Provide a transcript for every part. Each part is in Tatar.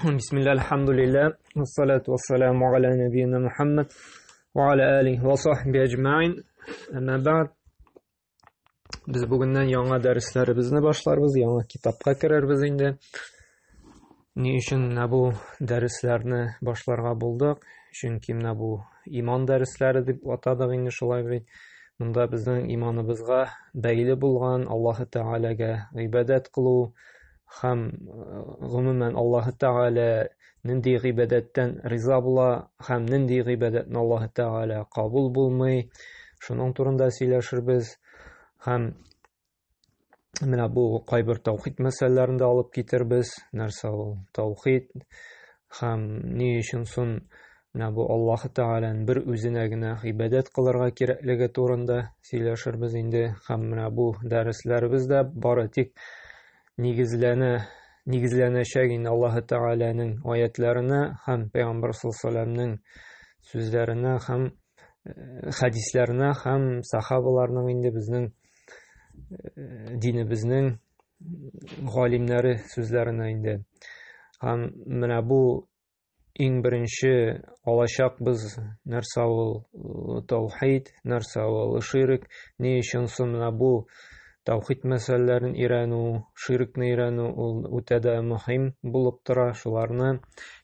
Бисмилла, альхамдулилля, вассалату вассаламу аля набийна Мухаммад ва аля алихи ва сахби әҗмәин. Әмма бәгъд. Без бүгеннән яңа дәресләребезне башларбыз, яңа китапка керербез инде. Ни өчен менә бу дәресләрне башларга булдык? Чөнки менә бу иман дәресләре дип атадык инде шулай бит. Монда безнең иманыбызга бәйле булган Аллаһы Тәгаләгә гыйбадәт кылу, һәм гомумән Аллаһы Тәгалә нинди гыйбадәттән риза була һәм нинди гыйбадәтне Аллаһы Тәгалә кабул булмый, шуның турында сөйләшербез. Һәм менә бу кайбер таухид мәсьәләләрен дә алып китербез. Нәрсә ул таухид һәм ни өчен соң менә бу Аллаһы Тәгаләнең бер үзенә генә гыйбадәт кылырга кирәклеге турында сөйләшербез инде. Һәм менә бу дәресләребез дә бары тик нигезләнә нигезләнәчәк инде Аллаһы Тәгаләнең аятларына һәм Пәйгамбәр саллаллаһу сүзләренә һәм хәдисләренә һәм сахабаларның инде безнең динебезнең галимнәре сүзләренә инде. Һәм менә бу иң беренче алачакбыз нәрсә ул таухид, нәрсә ул ширк, ни өчен соң менә бу таухид мәсьәләләрен өйрәнү, ширкне өйрәнү ул үтә дә мөһим булып тора, шуларны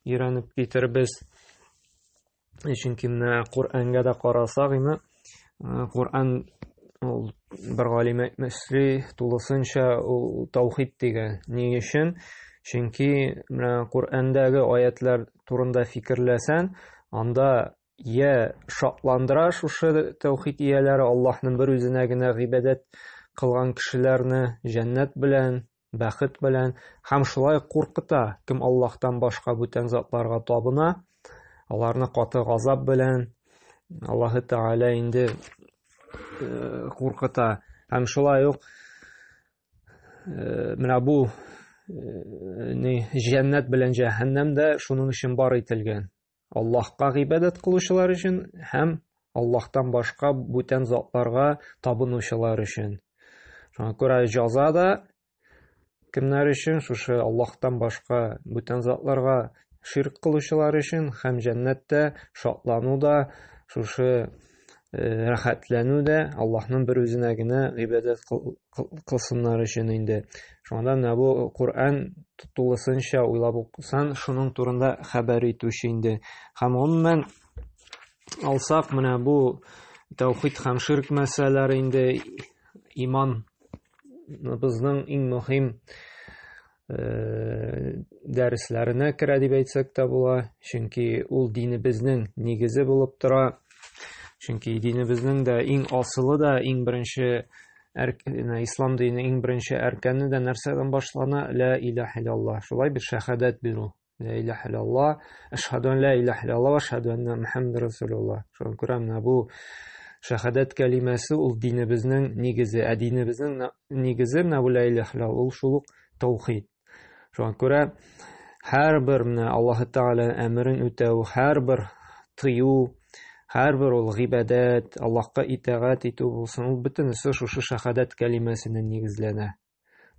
өйрәнеп китербез. Чөнки менә Коръәнгә дә карасак, инде Коръән ул бер галим әйтмешли, тулысынча ул таухид дигән. Ни өчен? Чөнки менә Коръәндәге аятлар турында фикерләсән, анда я шатландыра шушы таухид ияләре Аллаһның бер үзенә генә гыйбадәт кылган кешеләрне җәннәт белән, бәхет белән һәм шулай куркыта, кем Аллаһтан башка бүтән затларга табына, аларны каты газап белән Аллаһы Тәгалә инде э, куркыта. Һәм шулай ук э, менә бу э, ни җәннәт белән җәһәннәм дә шуның өчен бар ителгән. Аллаһка гыйбадәт кылучылар өчен һәм Аллаһтан башка бүтән затларга табынучылар өчен. Шуңа күрә җаза да кемнәр өчен? Шушы Аллаһтан башка бүтән затларга ширк кылучылар өчен һәм җәннәттә шатлану да, шушы рәхәтләнү дә Аллаһның бер үзенә генә гыйбадәт кылсыннар өчен инде. Шуңа да менә бу Коръән тулысынча уйлап укысан, шуның турында хәбәр итүче инде. Һәм гомумән алсак, менә бу тәүхид һәм ширк мәсьәләләре инде иман безнең иң мөһим дәресләренә керә дип әйтсәк тә була, чөнки ул динебезнең нигезе булып тора. Чөнки динебезнең дә иң асылы да, иң беренче ислам диненең иң беренче әркәне дә нәрсәдән башлана? Ла илаһ иллаллаһ. Шулай бит шәһадәт бирү. Ла илаһ иллаллаһ, әшһәду ан ла илаһ иллаллаһ ва әшһәду анна Мухаммад расулуллаһ. Шуңа күрә менә бу шәһадәт кәлимәсе ул динебезнең нигезе, ә динебезнең нигезе менә бу ла илаһ иллаллаһ ул шул ук таухид. Шуңа күрә һәрбер менә Аллаһ Тәгалә әмерен үтәү, һәрбер тыю, һәрбер ул гыйбадәт, Аллаһка итагать итү булсын, ул бөтенесе шушы шәһадәт кәлимәсенә нигезләнә.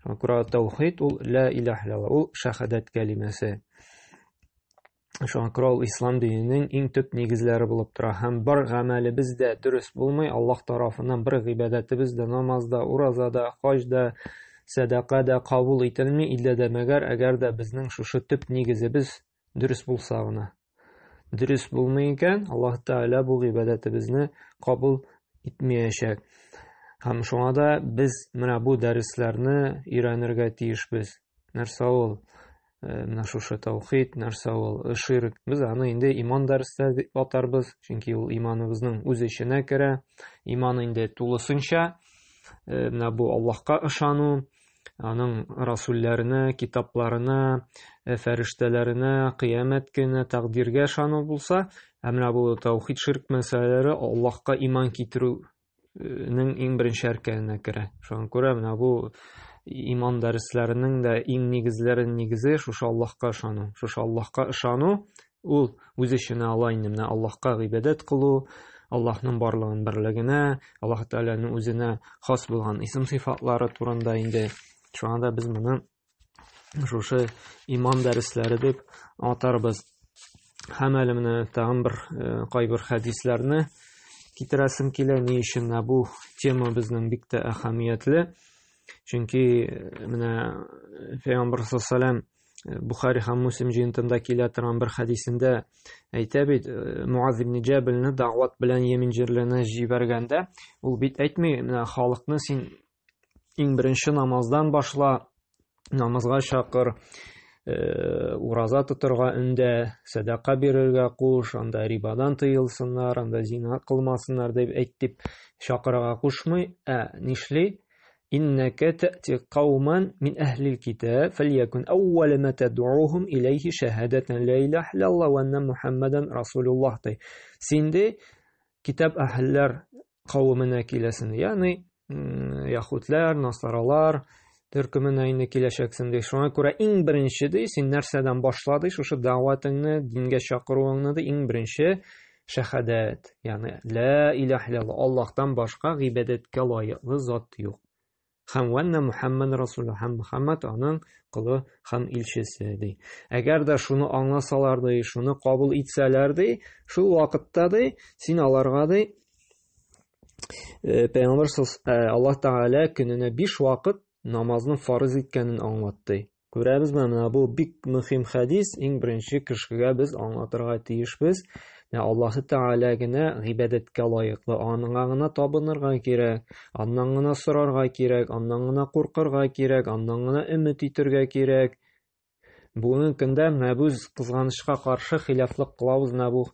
Шуңа күрә таухид ул ла илаһ иллаллаһ, ул шәһадәт кәлимәсе. Шуңа күрә ул ислам диненең иң төп нигезләре булып тора. Һәм бар гамәлебез дә дөрес булмый, Аллаһ тарафыннан бер гыйбадәтебез дә, намаз да, ураза да, хаҗ да, сәдака да кабул ителми, иллә дә мәгәр, әгәр дә безнең шушы төп нигезебез дөрес булса гына. Дөрес булмый икән, Аллаһ Тәгалә бу гыйбадәтебезне кабул итмәячәк. Һәм шуңа да без менә бу дәресләрне өйрәнергә тиешбез. Нәрсә ул? Менә шушы таухид, нәрсә ул ширк. Без аны инде иман дәрестә дип атарбыз, чөнки ул иманыбызның үз эченә керә. Иман инде тулысынча менә бу Аллаһка ышану, аның расулләренә, китапларына, фәрештәләренә, кыямәт көненә, тәкъдиргә ышану булса, ә менә бу таухид ширк мәсьәләләре Аллаһка иман китерү нең иң беренче әркәненә керә. Шуңа күрә менә бу иман дәресләренең дә иң нигезләрен нигезе шушы Аллаһка ышану. Шушы Аллаһка ышану ул үз эченә ала инде менә Аллаһка гыйбадәт кылу, Аллаһның барлыгын берлегенә, Аллаһ Тәгаләнең үзенә хас булган исем сыйфатлары турында инде. Шуңа да без моны шушы иман дәресләре дип атарбыз. Һәм әле менә тагын бер кайбер хәдисләрне китерәсем килә. Ни өчен менә бу тема безнең бик тә әһәмиятле? Чөнки менә Пәйгамбер саллаллаһу алейһи Бухари һәм Муслим җыентында килә торган бер хәдисендә әйтә бит, Муаз ибн Җәбелне дәгъват белән Йемен җирләренә җибәргәндә, ул бит әйтми, менә халыкны син иң беренче намаздан башла, намазга чакыр, ураза тотырга өндә, сәдака бирергә куш, анда рибадан тыелсыннар, анда зина кылмасыннар дип әйт дип чакырырга кушмый, ә нишли? Иннәкә тәти кауман мин әһлил китаб фәльякун әүвәлә ма тәдъуһум иләйһи шәһадәтән ла илаһа иллаллаһ ва анна Мухаммадан расулуллаһ ди. Син ди китап әһелләр кавеменә киләсең, ягъни яһүдләр, насаралар төркеменә инде киләчәксең ди. Шуңа күрә иң беренче ди, син нәрсәдән башла ди, шушы дәгъватыңны, дингә чакыруыңны ди, иң беренче шәһадәт, ягъни ла илаһ иллаллаһ, Аллаһтан башка гыйбадәткә лаеклы зат юк. Һәм вәннә Мухаммад расулу, һәм Мухаммад аның колы һәм илчесе ди. Әгәр дә шуны аңласалар ди, шуны кабул итсәләр ди, шул вакытта ди, син аларга ди, Пәйгамбәр Аллаһ Тәгалә көненә 5 вакыт намазны фарыз иткәнен аңлатты. Күрәбезме, менә бу бик мөһим хәдис, иң беренче кешегә без аңлатырга тиешбез. Менә Аллаһы Тәгалә генә гыйбадәткә лаеклы, аныңа гына табынырга кирәк, аннан гына сорарга кирәк, аннан гына куркырга кирәк, аннан гына өмет итәргә кирәк. Бүгенге көндә менә без кызганычка каршы хилафлык кылабыз менә бу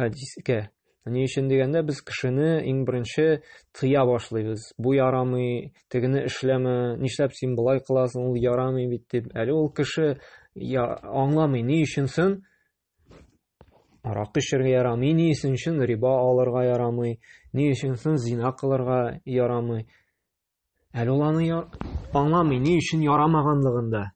хәдискә. Ни өчен дигәндә, без кешене иң беренче тыя башлыйбыз. Бу ярамый, тегене эшләмә, нишләп син болай кыласың, ул ярамый бит дип. Әле ул кеше я, аңламый, ни өчен соң аракы эчәргә ярамый, ни өчен соң риба алырга ярамый, ни өчен соң зина кылырга ярамый. Әле ул аны аңламый, ни өчен ярамаганлыгын да.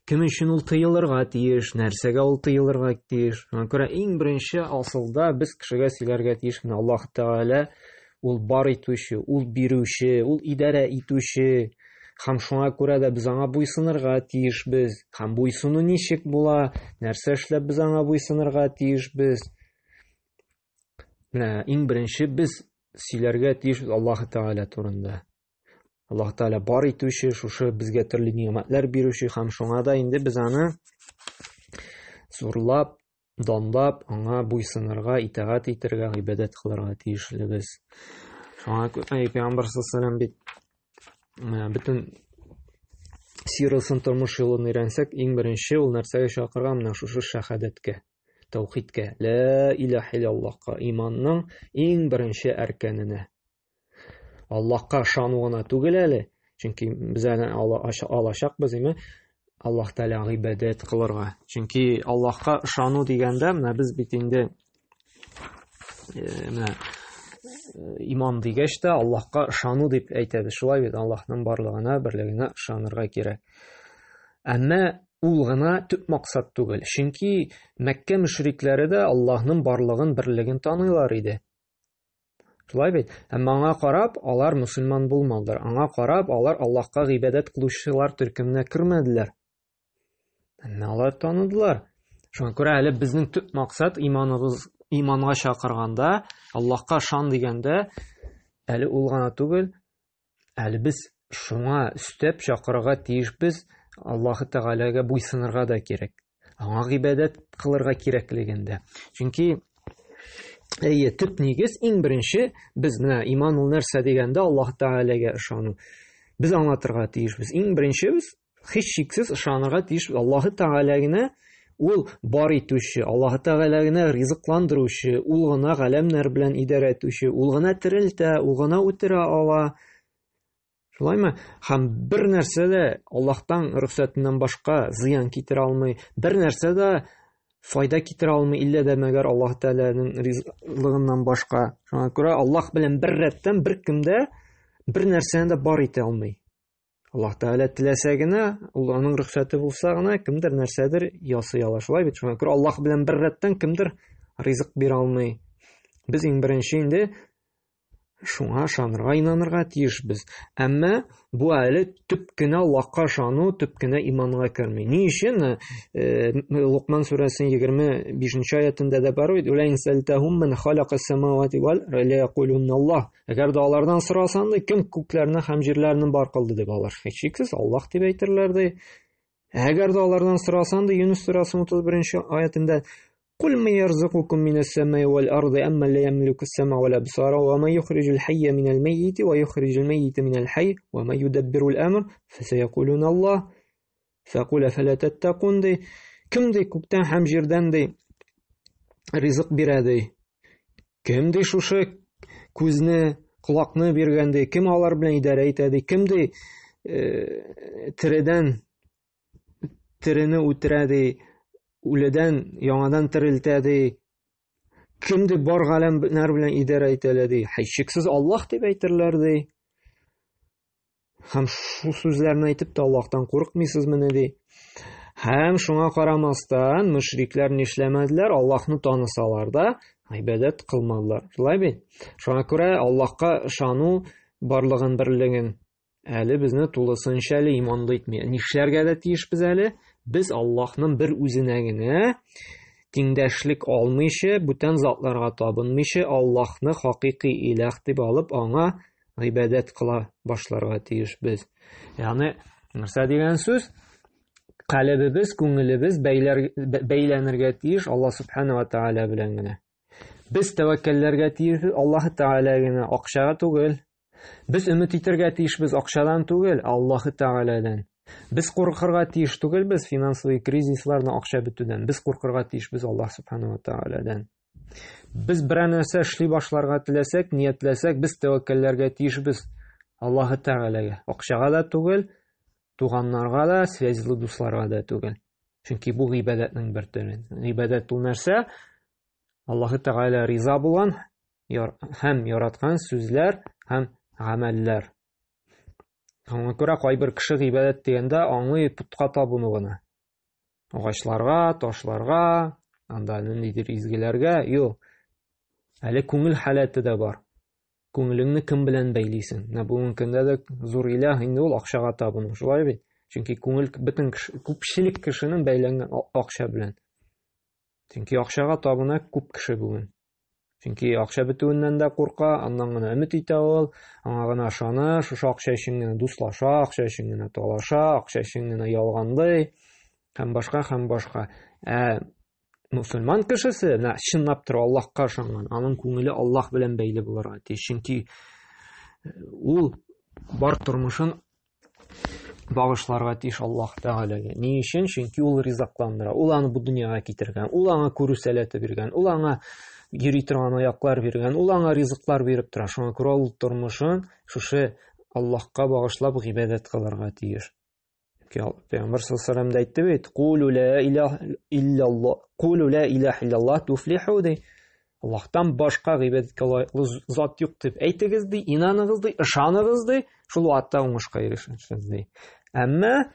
Кем өчен ул тыелырга тиеш, нәрсәгә ул тыелырга тиеш. Шуңа күрә иң беренче асылда без кешегә сөйләргә тиеш, менә Аллаһ Тәгалә ул бар итүче, ул бирүче, ул идарә итүче. Һәм шуңа күрә дә без аңа буйсынырга тиешбез. Һәм буйсыну ничек була? Нәрсә эшләп без аңа буйсынырга тиешбез? Менә иң беренче без сөйләргә тиеш Аллаһ Тәгалә турында. Аллаһ Тәгалә бар итүче, шушы безгә төрле ни'мәтләр бирүче һәм шуңа да инде без аны зурлап, данлап, аңа буйсынырга, итагать итәргә, гыйбадәт кылырга тиешлебез. Шуңа күрә Пәйгамбәр саллаллаһу бит бөтен сирасын, тормыш юлын өйрәнсәк, иң беренче ул нәрсәгә чакырган? Менә шушы шәһадәткә. Тәүхидкә, лә илаһ иллаллаһка, иманның иң беренче әркәненә. Аллаһка ышану гына түгел әле, чөнки без әле алачакбыз, име? Аллаһ Тәгалә гыйбадәт кылырга. Чөнки Аллаһка ышану дигәндә, менә без бит инде менә иман дигәч тә Аллаһка ышану дип әйтәбез. Шулай бит, Аллаһның барлыгына, берлегенә ышанырга кирәк. Әмма ул гына төп максат түгел. Чөнки Мәккә мөшрикләре дә Аллаһның барлыгын, берлеген таныйлар иде. Шулай бит? Әмма аңа карап, алар мөселман булмадылар. Аңа карап, алар Аллаһка гыйбадәт кылучылар төркеменә кермәделәр. Әмма алар таныдылар. Шуңа күрә әле безнең төп максат иманыбыз иманга чакырганда, Аллаһка ышан дигәндә, әле ул гына түгел, Әле без шуңа өстәп чакырырга тиешбез, Аллаһы Тәгаләгә буйсынырга да кирәк. Аңа гыйбадәт кылырга кирәклеген дә. Чөнки әйе, төп нигез иң беренче без менә иман ул нәрсә дигәндә Аллаһ Тәгаләгә ышану. Без аңлатырга тиешбез. Иң беренче без һичшиксез ышанырга тиеш Аллаһы Тәгалә генә ул бар итүче, Аллаһы Тәгалә генә ризыкландыручы, ул гына галәмнәр белән идарә итүче, ул гына терелтә, ул гына үтерә ала. Шулаймы? Һәм бер нәрсә дә Аллаһтан рөхсәтеннән башка зыян китерә алмый, бер нәрсә дә файда китерә алмый, иллә дә мәгәр Аллаһ Тәгаләнең ризыклыгыннан башка. Шуңа күрә Аллаһ белән бер рәттән беркем дә бер нәрсәне дә бар итә алмый. Аллаһ Тәгалә теләсә генә, ул аның рөхсәте булса гына, кемдер нәрсәдер ясый ала. Шулай бит, шуңа күрә Аллаһ белән бер рәттән кемдер ризык бирә алмый. Без иң беренче инде Шуңа ышанырга, инанырга тиешбез. Әмма бу әле төп кенә Аллаһка ышану, төп кенә иманга керми. Ни өчен? Э, Лукман сүрәсенең 25 аятында да бар бит: "Ула ин сәлтәһум ман халака самавати вал ла якулунна Аллаһ". Әгәр дә алардан сорасаң, ди, кем күкләрне һәм җирләрне бар кылды дип, алар һичшиксез Аллаһ дип әйтерләр ди. Әгәр дә алардан сорасаң, ди, Юнус сүрәсенең 31 аятында Кул мин ярзыкукум минәс самаи вәл арди амман ла ямлику ас-сам'a вәл абсара ва ман юхриҗул хәйя минәл мәййити ва юхриҗул мәййитә минәл хәй ва ман юдаббирул әмр фәсәякулун Аллаһ фәкул әфәлә тәттәкун ди. Кем ди күктән һәм җирдән ди ризык бирә ди. Кем ди шушы күзне, колакны биргән ди, кем алар белән идарә итә ди, кем ди э, тередән терене үтерә ди, үледән яңадан терелтә ди. Кем ди бар галәмнәр белән идарә итәлә ди. Һичшиксез Аллаһ дип әйтерләр ди. Һәм шул сүзләрне әйтеп тә Аллаһтан курыкмыйсызмыни ди. Һәм шуңа карамастан мөшрикләр нишләмәделәр? Аллаһны танысалар да, гыйбадәт кылмадылар. Шулай бит? Шуңа күрә Аллаһка ышану барлыгын берлеген әле безне тулысынча әле иманлы итми. Нишләргә дә тиешбез әле? Без Аллаһның бер үзенә генә тиңдәшлек алмыйча, бүтән затларга табынмыйча, Аллаһны хакыйкый иләх дип алып, аңа гыйбадәт кыла башларга тиешбез. Ягъни, нәрсә дигән сүз? Калебебез, күңелебез бәйләр, бәйләнергә тиеш Аллаһ субхана ва тааля белән генә. Без тәвәккәлләргә тиеш Аллаһ Тәгалә генә, акчага түгел. Без өмет итәргә тиешбез акчадан түгел, Аллаһы Тәгаләдән. Без куркырга тиеш түгелбез финансовый кризислардан, акча бетүдән. Без куркырга тиешбез Аллаһ Субхану ва Тәгаләдән. Без берәр нәрсә эшли башларга теләсәк, ниятләсәк, без тәвәккәлләргә тиешбез Аллаһы Тәгаләгә. Акчага да түгел, туганнарга да, связьлы дусларга да түгел. Чөнки бу гыйбадәтнең бер төре. Гыйбадәт ул нәрсә? Аллаһы Тәгалә риза булган һәм яраткан сүзләр һәм гамәлләр. Шуңа күрә кайбер кеше гыйбадәт дигәндә аңлый путка табыну гына. Агачларга, ташларга, анда ниндидер изгеләргә, юк. Әле күңел халәте дә бар. Күңелеңне кем белән бәйлисең? Менә бүгенге көндә дә зур иләһ инде ул акчага табыну, шулай бит? Чөнки күңел бөтен кеше, күпчелек кешенең бәйләнгән акча белән. Чөнки акчага табына күп кеше бүген. Чөнки акча бетүеннән дә курка, аннан гына өмет итә ул, аңа гына ышана, шушы акча өчен генә дуслаша, акча өчен генә талаша, акча өчен генә ялганлый һәм башка һәм башка. Ә мусульман кешесе, менә чынлап торып Аллаһка ышанган, аның күңеле Аллаһ белән бәйле булырга тиеш. Чөнки э, ул бар тормышын багышларга тиеш Аллаһ Тәгаләгә. Ни өчен? Чөнки ул ризыкландыра. Ул аны бу дөньяга китергән, ул аңа күрү сәләте биргән, ул аңа йөри торган аяклар биргән, ул аңа ризыклар биреп тора. Шуңа күрә ул тормышын шушы Аллаһка багышлап гыйбадәт кылырга тиеш. Пәйгамбәр саллаллаху алейһи әйтте бит, "Кулу ла илаһ илляллаһ, кулу ла илаһ илляллаһ туфлиху" ди. Аллаһтан башка гыйбадәткә лаеклы зат юк дип әйтегез ди, инаныгыз ди, ышаныгыз ди, шул вакытта уңышка ирешерсез ди. Әмма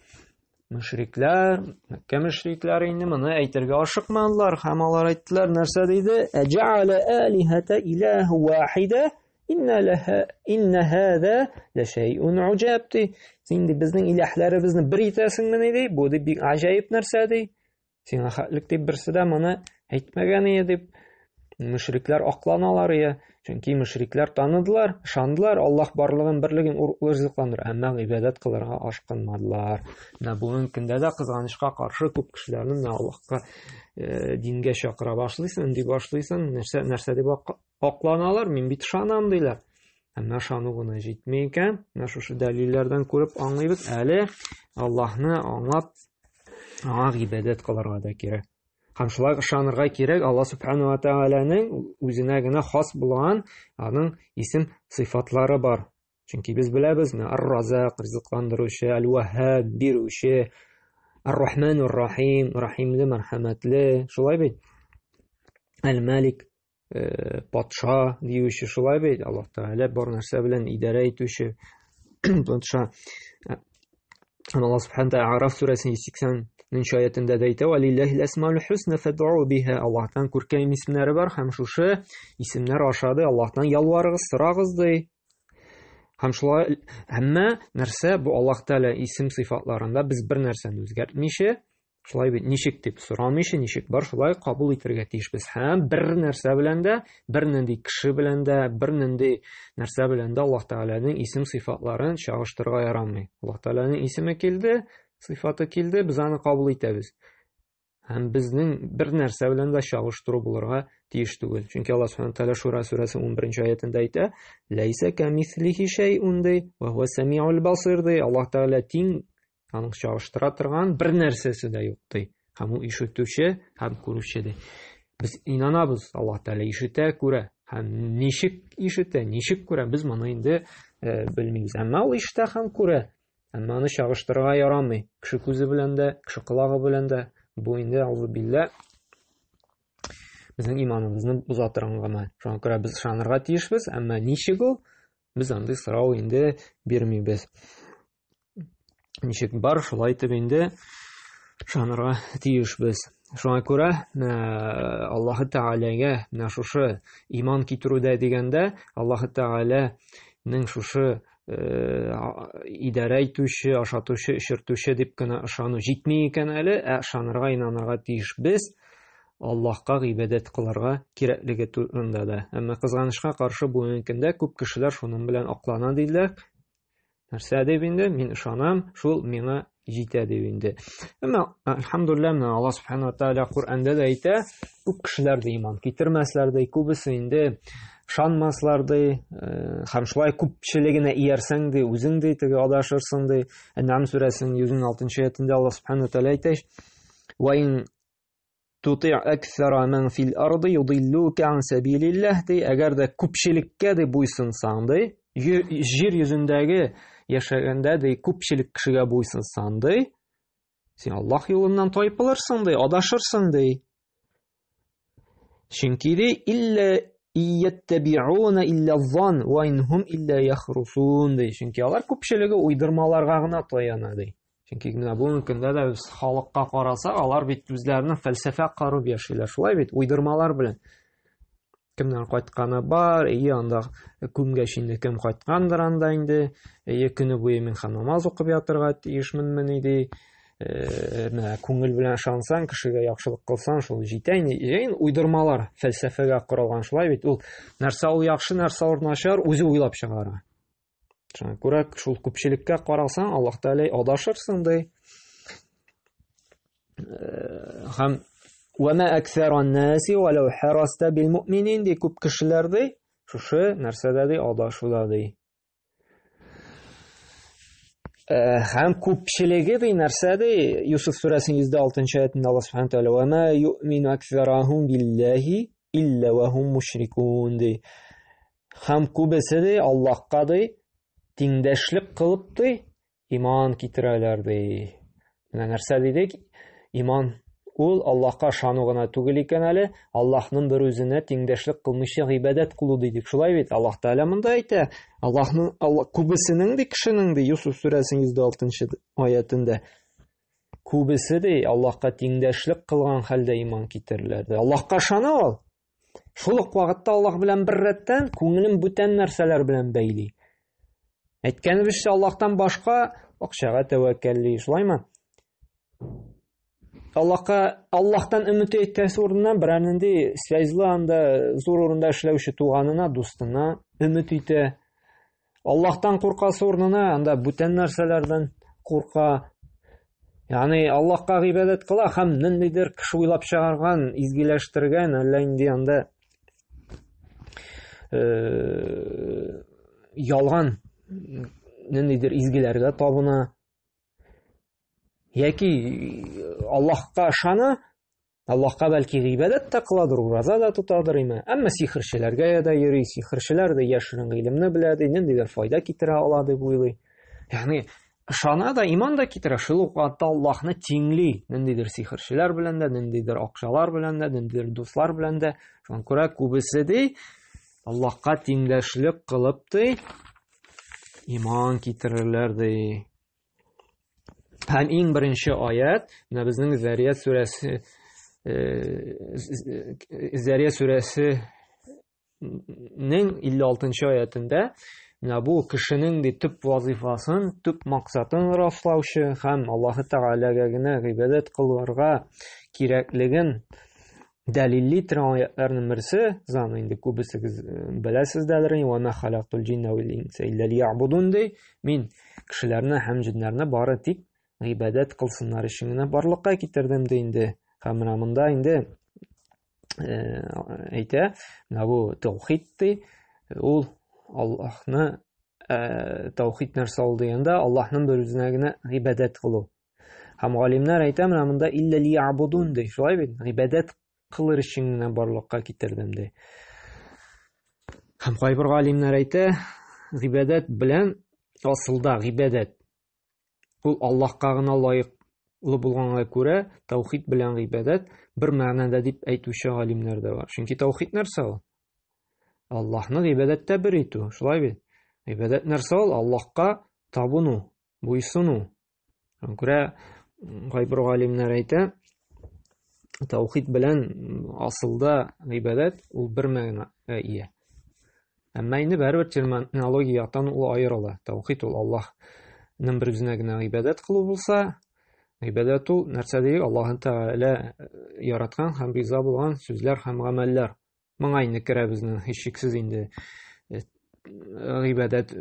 мөшрикләр, Мәккә мөшрикләре инде моны әйтергә ашыкмадылар һәм алар әйттеләр, нәрсә диде? Әҗәалә алиһата илаһ вахида инна лаһа инна һаза лашайун уҗаб ди. Син ди безнең илаһларыбызны бер итәсеңмени ди? Бу ди бик гаҗәеп нәрсә ди. Сиңа хәтлек дип берсе дә моны әйтмәгән ие дип мөшрикләр акланалар ие. Чөнки мөшрикләр таныдылар, ышандылар Аллаһ барлыгын, берлеген ризыкландыра, әмма гыйбадәт кылырга ашкынмадылар. Менә бүгенге көндә дә кызганычка каршы күп кешеләрне менә Аллаһка э, дингә чакыра башлыйсың, өнди башлыйсың, нәрсә нәрсә дип акланалар, мин бит ышанам диләр. Әмма ышану гына җитми икән. Менә шушы дәлилләрдән күреп аңлыйбыз, әле Аллаһны аңлап аңа гыйбадәт кылырга да кирәк. Һәм шулай ышанырга кирәк Алла субхану ва тааляның үзенә генә хас булган аның исем сыйфатлары бар. Чөнки без беләбез, менә Ар-Разак ризыкландыручы, Аль-Ваһһаб бирүче, Ар-Рахманур Рахим, рахимле, мәрхәмәтле, шулай бит? Аль-Малик э, патша диюче шулай бит Аллаһ Тәгалә бар нәрсә белән идарә итүче патша. Һәм Аллаһ Субхану Тәгалә Араф сүрәсенең 180 нче аятендә дә әйтә, "Валиллаһил асмаул хусна фад'у биха". Аллаһтан күркәм исемнәре бар һәм шушы исемнәр аша ди Аллаһтан ялварыгыз, сорагыз ди. Һәм шулай әмма нәрсә бу Аллаһ Тәгалә исем сыйфатларында без бер нәрсәне үзгәртмичә, шулай бит ничек дип сорамыйча, ничек бар шулай кабул итәргә тиешбез. Һәм бер нәрсә белән дә, бер нинди кеше белән дә, бер нинди нәрсә белән дә Аллаһ Тәгаләнең исем сыйфатларын чагыштырырга ярамый. Аллаһ Тәгаләнең исеме килде, сыйфаты килде, без аны кабул итәбез. Һәм безнең бер нәрсә белән дә чагыштыру булырга тиеш түгел. Чөнки Аллаһ Субхану тәгалә Шура сүрәсе 11 аятендә әйтә: "Ләйсә камислихи шәйъун" ди, "Ва хуа самиул басир" ди. Аллаһ Тәгалә тиң, аның чагыштыра торган бер нәрсәсе дә юк ди. Һәм ул ишетүче һәм күрүче ди. Без инанабыз, Аллаһ Тәгалә ишетә, күрә. Һәм ничек ишетә, ничек күрә, без моны инде э, белмибез. Әмма ул ишетә һәм күрә. Әмма аны чагыштырырга ярамый. Кеше күзе белән дә, кеше колагы белән дә. Бу инде аузубилла безнең иманыбызны боза торган гамәл. Шуңа күрә без ышанырга тиешбез, әмма ничек ул? Без андый сорау инде бирмибез. Ничек бар, шулай итеп инде ышанырга тиешбез. Шуңа күрә э, Аллаһы Тәгаләгә менә шушы иман китерүдә дигәндә, Аллаһы Тәгаләнең шушы э, идарә итүче, ашатучы, эчертүче дип кенә ышану җитми икән әле, ә ышанырга, инанырга тиешбез. Аллаһка гыйбадәт кылырга кирәклеге турында да. Әмма кызганычка каршы бүгенге көндә күп кешеләр шуның белән аклана диделәр. Нәрсә дип инде? Мин ышанам, шул миңа җитә дип инде. Әмма әлхәмдулилла, менә Аллаһ субхана ва тааля Коръәндә дә әйтә, күп кешеләр дә иман китермәсләр ди, күбесе инде ышанмаслар ди, э, һәм шулай күпчелегенә иярсәң ди, үзең ди теге адашырсың ди. Ән'ам сүрәсенең 116 аятендә Аллаһ субхана ва тааля әйтә, "Ва ин Тути аксара ман фил арды юдиллука ан сабилиллаһ ди, әгәр дә күпчелеккә ди буйсынсаң ди, җир йөзендәге яшәгәндә ди күпчелек кешегә буйсынсаң ди, син Аллаһ юлыннан тайпылырсың ди, адашырсың ди. Чөнки ди илля ияттабиуна илля зан ва инхум илля яхрусун ди. Чөнки алар күпчелеге уйдырмаларга гына таяна ди. Чөнки менә бүгенге көндә дә без халыкка карасак, алар бит үзләренең фәлсәфә корып яшиләр. Шулай бит, уйдырмалар белән. Кемнәр кайтканы бар, ие анда күмгәч инде кем кайткандыр анда инде, ие көне буе мин һәм намаз укып ятырга тиешменмени ди. Э, менә күңел белән ышансаң, кешегә яхшылык кылсаң, шул җитә инде. Инде уйдырмалар фәлсәфәгә корылган шулай бит. Ул нәрсә ул яхшы, нәрсә ул начар, үзе уйлап чыгара. Шуңа күрә шул күпчелеккә карасаң, Аллаһ Тәгалә адашырсың ди. Э, һәм ва ма аксаран наси ва лау хараста бил муъминин ди күп кешеләр ди, шушы нәрсәдә ди адашуда ди. Э, һәм күпчелеге ди нәрсә ди? Юсуф сүрәсенең 106 аятында Аллаһ Субхану тәгалә ва ма юъмину аксарахум биллаһи илля ва хум мушрикун ди. Һәм күбесе ди Аллаһка ди тиңдәшлек кылып ди иман китерәләр ди. Менә нәрсә дидек? Иман ул Аллаһка ышану гына түгел икән әле, Аллаһның бер үзенә тиңдәшлек кылмыйча гыйбадәт кылу дидек. Шулай бит? Аллаһ Тәгалә монда әйтә, Аллаһның Алла күбесенең ди кешенең ди Юсуф сүрәсенең 106 аятендә күбесе ди Аллаһка тиңдәшлек кылган хәлдә иман китерәләр ди. Аллаһка ышана ул. Шул ук вакытта Аллаһ белән бер рәттән күңелен бүтән нәрсәләр белән бәйли. Әйткәнебезчә, Аллаһтан башка акчага тәвәккәлли, шулаймы? Аллаһка Аллаһтан өмет итәсе урынына берәр нинди связьлы анда зур урында эшләүче туганына, дустына өмет итә. Аллаһтан куркасы урынына анда бүтән нәрсәләрдән курка. Ягъни Аллаһка гыйбадәт кыла һәм ниндидер кеше уйлап чыгарган, изгеләштергән әллә инде анда э, ялган ниндидер изгеләргә табына. Яки Аллаһка ышана, Аллаһка бәлки гыйбадәт тә кыладыр, ураза да тотадыр име. Әмма сихерчеләргә дә йөри, сихерчеләр дә яшерен гыйлемне белә ди, ниндидер файда китерә ала дип уйлый. Ягъни ышана да, иман да китерә, шул ук вакытта Аллаһны тиңли, ниндидер сихерчеләр белән дә, ниндидер акчалар белән дә, ниндидер дуслар белән дә. Шуңа күрә күбесе ди, Аллаһка тиңдәшлек кылып ди, иман китерерләр ди. Һәм иң беренче аят, менә безнең Зарият сүрәсе Зарият сүрәсе нең 56 аятында менә бу кешенең ди төп вазифасын, төп максатын раслаучы һәм Аллаһы Тәгаләгә генә гыйбадәт кылырга кирәклеген дәлилли торган аятларның берсе, заны инде күбесегез беләсездәдер, ва ма халактул җинна вал инса илля лиябудун ди. Мин кешеләрне һәм җиннәрне бары тик гыйбадәт кылсыннар өчен генә барлыкка китердем ди инде. Һәм менә монда инде әйтә, менә бу таухид ди, ул Аллаһны таухид нәрсә ул дигәндә, Аллаһның бер үзенә генә гыйбадәт кылу. Һәм галимнәр әйтә, менә монда илля лиябудун ди, шулай бит? Гыйбадәт кылыр өчен генә барлыкка китердем ди. Һәм кайбер галимнәр әйтә, гыйбадәт белән асылда гыйбадәт ул Аллаһка гына лаеклы булганга күрә, таухид белән гыйбадәт бер мәгънәдә дип әйтүче галимнәр дә бар. Чөнки таухид нәрсә ул? Аллаһны гыйбадәттә бер итү, шулай бит? Гыйбадәт нәрсә ул? Аллаһка табыну, буйсыну. Шуңа күрә кайбер галимнәр әйтә, таухид белән асылда гыйбадәт ул бер мәгънә ия. Әмма инде барыбер терминология яктан ул аерыла. Таухид ул Аллаһның бер үзенә генә гыйбадәт кылу булса, гыйбадәт ул нәрсә дигән Аллаһ Тәгалә яраткан һәм риза булган сүзләр һәм гамәлләр. Моңа инде керә безнең һичшиксез инде гыйбадәт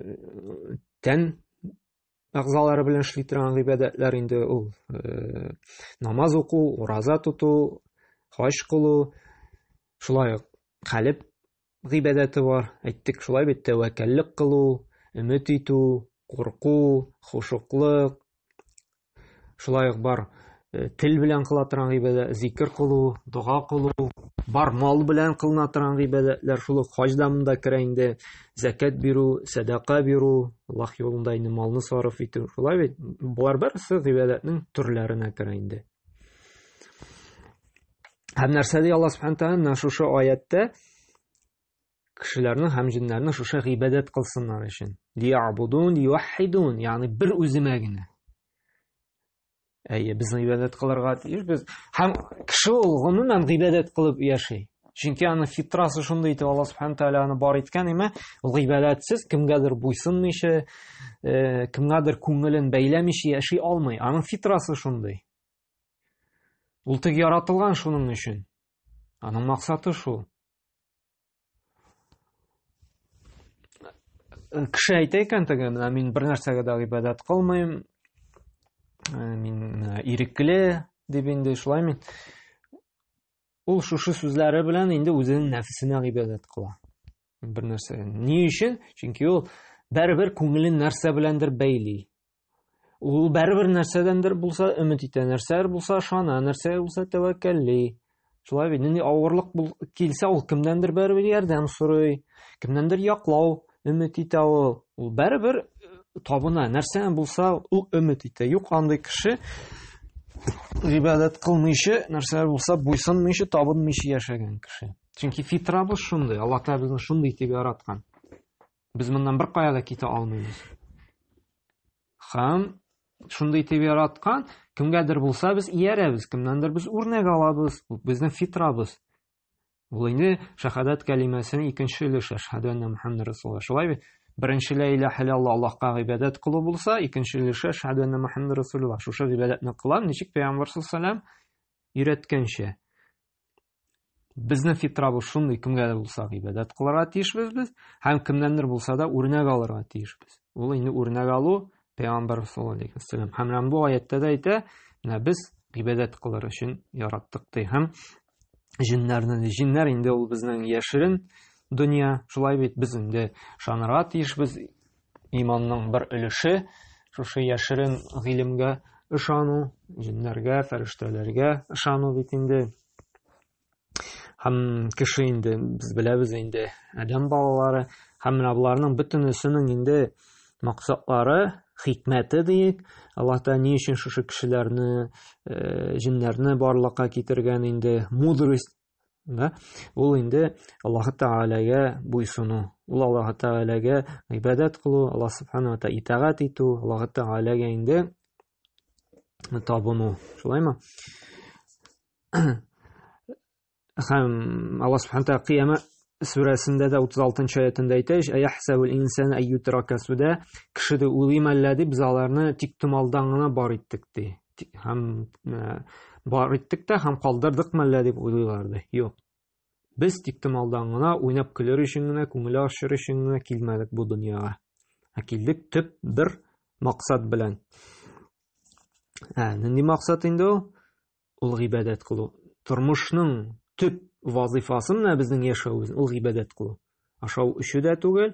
тән әгъзалары белән эшли торган гыйбадәтләр инде ул э, намаз уку, ураза тоту, хаҗ кылу, шулай ук калеб гыйбадәте бар. Әйттек, шулай бит тәвәккәллек кылу, өмет итү, курку, хушуклык, Шулай ук бар э, тел белән кыла торган гыйбадәт, зикер кылу, дога кылу, бар мал белән кылына торган гыйбадәтләр, шул ук хаҗ да монда керә инде, зәкят бирү, сәдака бирү, Аллаһ юлында инде малны сарыф итү. Шулай бит? Болар барысы гыйбадәтнең төрләренә керә инде. Һәм нәрсә ди Аллаһ Субхану тәгалә менә шушы аятта кешеләрне һәм җеннәрне шушы гыйбадәт кылсыннар өчен. Лиябудун, юаххидун, ягъни бер үземә генә. Әйе, без гыйбадәт кылырга тиешбез. Һәм кеше ул гомумән гыйбадәт кылып яши. Чөнки аны фитрасы шундый итеп Аллаһ Субхану тәгалә аны бар иткән име, ул гыйбадәтсез кемгәдер буйсынмыйча, э, кемгәдер күңелен бәйләмичә яши алмый. Аның фитрасы шундый. Ул тик яратылган шуның өчен. Аның максаты шул. Кеше әйтә икән теге, менә мин бер нәрсәгә дә гыйбадәт кылмыйм, мин менә ирекле дип инде шулай мин. Ул шушы сүзләре белән инде үзенең нәфесенә гыйбадәт кыла. Бер нәрсә. Ни өчен? Чөнки ул барыбер күңелен нәрсә беләндер бәйли. Ул барыбер нәрсәдәндер булса өмет итә, нәрсәдер булса ышана, нәрсәгә булса тәвәккәлли. Шулай бит, нинди авырлык килсә, ул кемнәндер барыбер ярдәм сорый, кемнәндер яклау өмет итә ул. Ул барыбер э, табына, нәрсәдән булса, ул өмет итә. Юк андый кеше гыйбадәт кылмыйча, нәрсәләр булса, буйсынмыйча, табынмыйча яшәгән кеше. Чөнки фитрабыз шундый, Аллаһ Тәгалә безне шундый итеп яраткан. Без моннан бер кая да китә алмыйбыз. Һәм шундый итеп яраткан, кемгәдер булса без иярәбез, кемнәндер без үрнәк алабыз, бу безнең фитрабыз. Ул инде шәһадәт кәлимәсенең икенче өлеше, әшһәдү әннә Мухаммад Расулуллаһ. Шулай бит? Беренче лә илаһә илляллаһ Аллаһка гыйбадәт кылу булса, икенче өлеше әшһәдү әннә Мухаммад Расулуллаһ. Шушы гыйбадәтне кылам, ничек пәйгамбәр саллаллаһу алейһи вәсәлләм өйрәткәнчә. Безнең фитрабыз шундый, кемгә дә булса гыйбадәт кылырга тиешбез без, һәм кемнәндер булса да үрнәк алырга тиешбез. Ул инде үрнәк алу пәйгамбәр саллаллаһу алейһи вәсәлләм. Һәм менә бу аяттә дә әйтә, менә без гыйбадәт кылыр өчен яраттык ди. Һәм җиннәрне, җиннәр инде ул безнең яшерен дөнья, шулай бит, без инде ышанырга тиешбез. Иманның бер өлеше шушы яшерен гыйлемгә ышану, җиннәргә, фәрештәләргә ышану бит инде. Һәм кеше инде, без беләбез инде, адәм балалары, һәм менә боларның бөтенесенең инде максатлары, хикмәте диек, Аллаһ Тәгалә ни өчен шушы кешеләрне, э, җеннәрне барлыкка китергән инде, мудрость, да? Ул инде Аллаһ Тәгаләгә буйсыну, ул Аллаһ Тәгаләгә гыйбадәт кылу, Аллаһ Субхану ва Тәгалә итагать итү, Аллаһ Тәгаләгә инде табыну. Шулаймы? Һәм Аллаһ Субхану тәгалә Кыяма сүрәсендә дә 36 аятында әйтә, "Әяхсәбул инсан ай ютрака суда", кеше дә уйлый мәллә дип, без аларны тик томалдан гына бар иттек ди. Һәм э, бар иттек тә һәм калдырдык мәллә дип уйлыйлар ди. Юк. Без тик томалдан гына уйнап көлер өчен генә, күңел ачыр өчен генә килмәдек бу дөньяга. Ә килдек төп бер максат белән. Ә, нинди максат инде ул? Ул гыйбадәт кылу. Тормышның төп вазифасы менә безнең яшәвебез, ул гыйбадәт кылу. Ашау эчү дә түгел,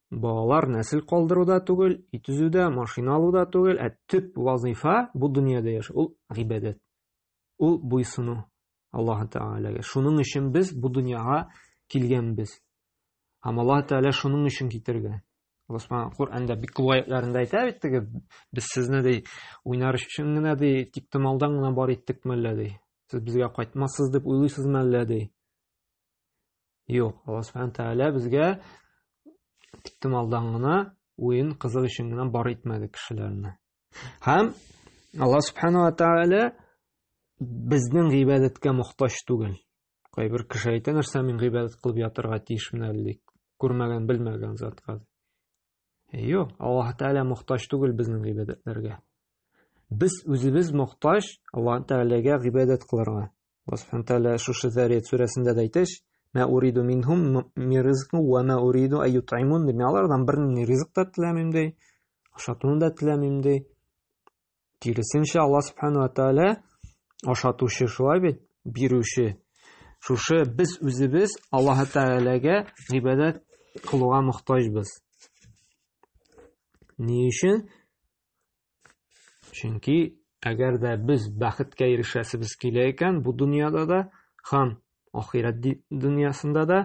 балалар, нәсел калдыру да түгел, өй төзү дә, машина алу да түгел, ә төп вазифа бу дөньяда яшәү, ул гыйбадәт. Ул буйсыну Аллаһ Тәгаләгә. Шуның өчен без бу дөньяга килгәнбез. Һәм Аллаһ Тәгалә шуның өчен китергән. Аллаһ Субхану Коръәндә бик күп аятларында әйтә бит теге, без сезне ди уйнар өчен генә ди, тик томалдан гына бар иттекме әллә ди. Сез безгә кайтмассыз дип уйлыйсызмы әллә ди. Юк, Аллаһ Субхану Тәгалә безгә тик томалдан гына уен кызык өчен генә бар итмәде кешеләрне. Һәм Аллаһ Субхану Тәгалә безнең гыйбадәткә мохтаҗ түгел. Кайбер кеше әйтә, нәрсә мин гыйбадәт кылып ятырга тиешмен әле, ди. Күрмәгән, белмәгән затка. Юк, Аллаһ Тәгалә мохтаҗ түгел безнең гыйбадәтләргә. Без үзебез мохтаҗ Аллаһ Тәгаләгә гыйбадәт кылырга. Аллаһ Субхану Тәгалә шушы Зарият сүрәсендә дә әйтә, Мә уриду минһум мин ризкын ва ма уриду ай ютаймун ди. Мин алардан бернинди ризык та теләмим ди, ашатуны да теләмим ди. Киресенчә, Аллаһ Субхану ва Тааля ашатучы, шулай бит, бирүче. Шушы без үзебез Аллаһ Тәгаләгә гыйбадәт кылуга мохтаҗбыз. Ни өчен? Чөнки әгәр дә без бәхеткә ирешәсебез килә икән, бу дөньяда да һәм ахирәт дөньясында да